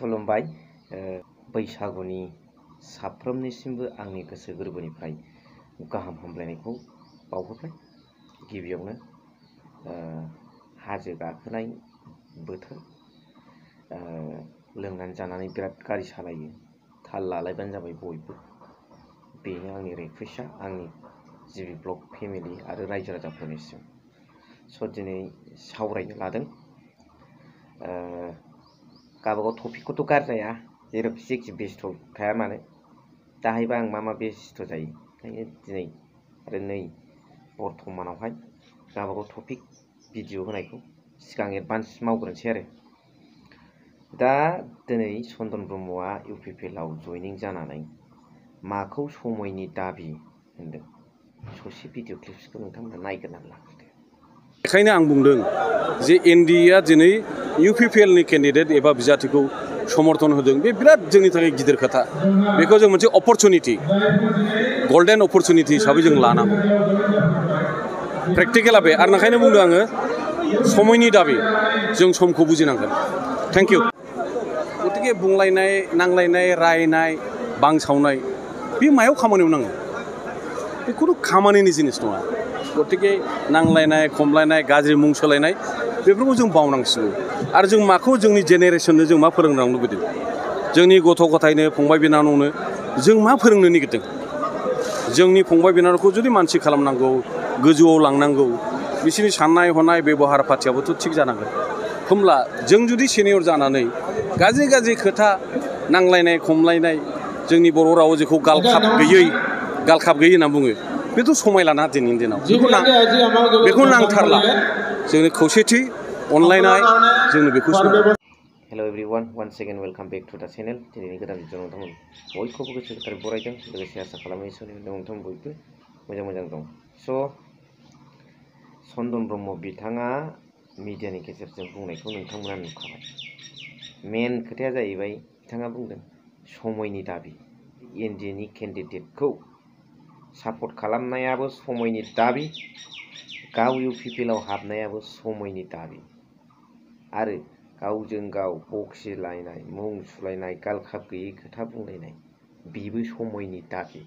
खुलुमबाय बैसागुनि साफ्रोमनिसिमबो आंनि गोसो गोरबोनिफ्राय गाहाम हामलायनायखौ बावहरबाय। गिबियावनो हाजो गाखोनाय बोथोर लोंनानै जानानै बिराद गारि सालायो, थाल लालायबानो जाबाय बयबो। बेनो आंनि रिक्वेस्टआ आंनि जिबि ब्लग फेमिलि आरो रायजो राजाफोरनिसिम। दिनै सावरायनो लादों गावबागाव टपिकखौथ' गारजाया, जेखि बेस्थ' थाया मानो। दाहायबा आं मा बेस्थ' जायो, ओंखायनो दिनै आरो नै बर्थमानावहाय गावबागाव टपिक भिडिअ होनायखौ सिगां एडभान्स मावग्रोनोसै आरो। दा दिनै चन्दन ब्रह्मआ UPPL आव जयनिं जानानै माखौ समयनि दाबि होनदों, ससे भिडिअ क्लिप्सखौ नोंथांमोना नायग्रोनानै लाग्रोदो। बेखायनो आं बुंदों जे NDA दिनै UPPL नि केन्डिडेट एबा बिजाथिखौ समर्थन होदों, बे बिराद जोंनि थाखाय गिदिर खोथा। बेखौ जों मोनसे अपरचुनिटि, गल्डेन अपरचुनिटि हिसाबै जों लानांगौ। प्रेक्टिकेला बे, आरो ओंखायनो बुंदों आङो समयनि दाबि, जों समखौ बुजिनांगोन। Thank you. गतिके बुंलायनाय, नांलायनाय, रायनाय, बांसावनाय बे मायाव खामानियाव नाङो? बेखौथ' खामानिनि जिनिस नङा। गतिके नांलायनाय, खमलायनाय, गाज्रि मुं सोलायनाय बेफोरखौ जों बावनांसिगौ। आरो जों माखौ जोंनि जेनेरेसननो जों मा फोरोंनो लुबैदों, जोंनि गथ' गथायनो, फंबाय बिनानावनो जों मा फोरोंनो नागिरदों? जोंनि फंबाय बिनानावखौ जुदि मानसि खालामनांगौ, गोजौआव लांनांगौ, बिसोरनि साननाय हनाय बेबहार पाथियाबोथ' थिग जानांगोन। होमब्ला जों जुदि सिनियर जानानै गाज्रि गाज्रि खोथा, नांलायनाय खमलायनाय, जोंनि बर' रावाव जेखौ गालखाब गैयै होनना बुङो, बेथ' समायलाना दिनैनि दिनाव। बेखौ नांथारला। जोंनो खौसेथि, अनलायनाय, जोंनो बेखौसो नांगौ। Hello' everyone, once again welcome back to the channel. दिनैनि गोदान भिडिअ नोंथांमोन बयखौबो गोसो गोथारै बरायदों, लोगोसे आसा खालामो इसोरनि नोंथांमोन बयबो मोजां दं। चन्दन ब्रह्म बिथाङा मिडियानि गेजेरजों बुंनायखौ नोंथांमोना नुखाबाय। मेन खोथाया जाहैबाय, बिथाङा बुंदों समयनि दाबि, NDA नि केन्डिडेटखौ सापर्ट खालामनायाबो समयनि दाबि, गाव UPPL आव हाबनायाबो समयनि दाबि, आरो गावजों गाव बखिलायनाय, मुं सुलायनाय, गालखाब गैयै खोथा बुंलायनाय बेबो समयनि दाबि।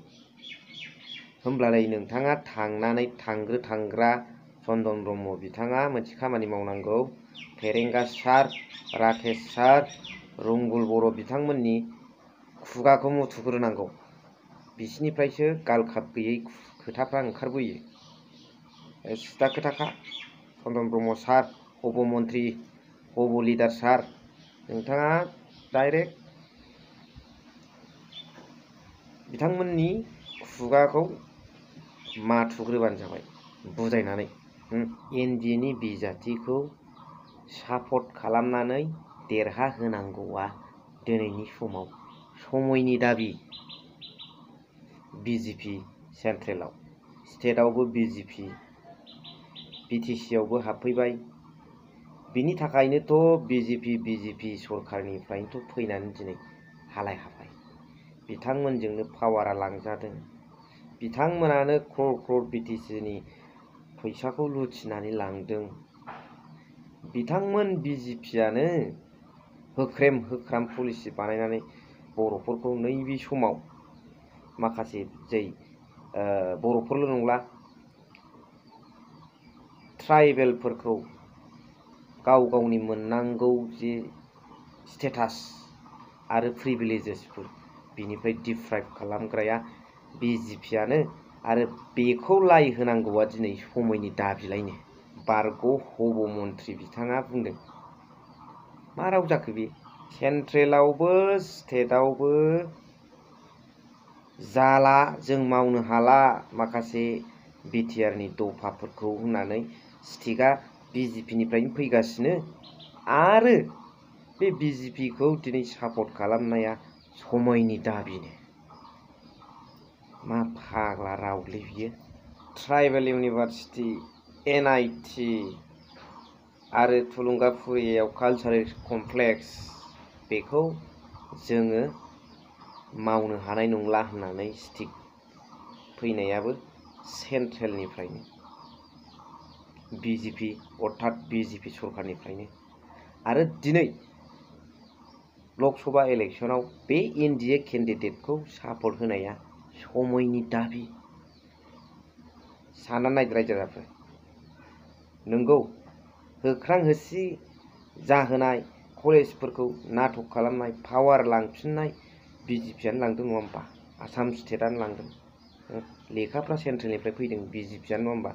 होमब्लालाय नोंथाङा थांग्रा चन्दन ब्रह्म बिथाङा मोनसे खामानि मावनांगौ। फेरेंगा सार, राकेश सार, रुंगुल बर' बिथांमोननि खुगाखौ मुथुग्रोनांगौ। बिसिनिफ्रायसो गालखाब गैयै खोथाफ्रा ओंखारबोयो। सिदा खोथाखा। चन्दन ब्रह्म सार, हब मन्त्रि, हब लिडार सार, नोंथाङा डाइरेक्ट बिथांमोननि खुगाखौ माथुग्रोबानो जाबाय बुजायनानै। NDA नि बिजाथिखौ सापर्ट खालामनानै देरहाहोनांगौआ दिनैनि समाव समयनि दाबि। BJP सेन्ट्रेलाव, स्टेटआवबो BJP, BTC आवबो हाबफैबाय। बिनि थाखायनोथ' BJP सरखारनिफ्रायनोथ' फैनानै दिनै हालाय हाफाय। बिथांमोनजोंनो पावारा लांजादों। बिथांमोनानो क्रर BTC नि फैसाखौ लुथिनानै लांदों। बिथांमोन BJP आनो होख्राम पलिसि बानायनानै बर'फोरखौ नैबे समाव माखासे बर'फोरल' नंला, ट्राइबेलफोरखौ गावनि मोननांगौ जे स्टेटास आरो प्रिभिलेजेसफोर बिनिफ्राय डिप्राइभ खालामग्राया BJP आनो, आरो बेखौ लाय होनांगौआ दिनै समयनि दाबिलायनो। बारग' हब मन्त्रि बिथाङा बुंदों। मा राव जाखो बे? सेन्ट्रेलावबो स्टेटआवबो जाला, जों मावनो हाला माखासे BTR नि दफाफोरखौ होननानै स्टिकआ BJP निफ्रायनो फैगासिनो, आरो बे BJP खौ दिनै सापर्ट खालामनाया समयनि दाबिनो। मा फाग्ला रावलै बियो? ट्राइबेल इउनिभारसिटि, NIT आरो थुलुंगाफुरियाव कालचारेल कमप्लेक्स, बेखौ जोङो मावनो हानाय नंला होननानै स्टिक फैनायाबो सेन्ट्रेलनिफ्रायनो, BJP सरखारनिफ्रायनो। आरो दिनै लकसभा इलेक्शनाव बे एनडिए केन्डिडेटखौ सापर्ट होनाया समयनि दाबि। सानना नायदो रायजो राजाफोर। नंगौ, होख्रां होसि जाहोनाय, कलेजफोरखौ नाटक खालामनाय, पावार लांफिननाय बिजेपियानो लांदों नङा होमबा? आसाम स्टेटआनो लांदों। लेखाफ्रा सेन्ट्रेलनिफ्राय फैदों बिजेपियानो नङा होमबा?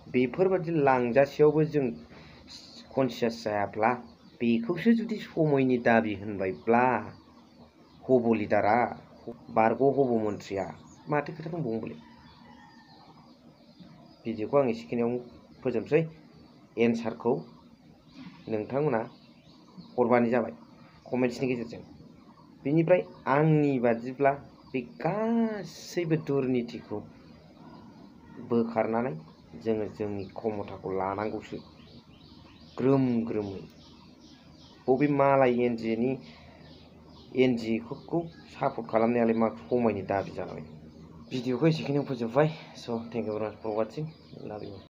बेफोरबादि लांजासेयावबो जों कनसियास जायाब्ला, बेखौसो जुदि समयनि दाबि होनबायब्ला हब लिडारा, बारग' हब मन्थ्रिया माथो खोथा दंबावोमोनलै? भिडिअखौ आं एसेखिनियाव फोजोबसै। एन्सारखौ नोंथांमोना हरबानो जाबाय कमेन्ट्सनि गेजेरजों। बेनिफ्राय आंनि बादिब्ला बे गासैबो दुर्नितिखौ बोखारनानै जोङो जोंनि क्षमताखौ लानांगौसो ग्रोम ग्रोमै। बबे मालाय एनडिएखौ सापर्ट खालामनायालाय मा समयनि दाबि जाबाय। भिडिअखौ एसेखिनियाव फोजोबबाय। स' थेंक इउ भेरि माच फर वाचिं। लाभ इउ।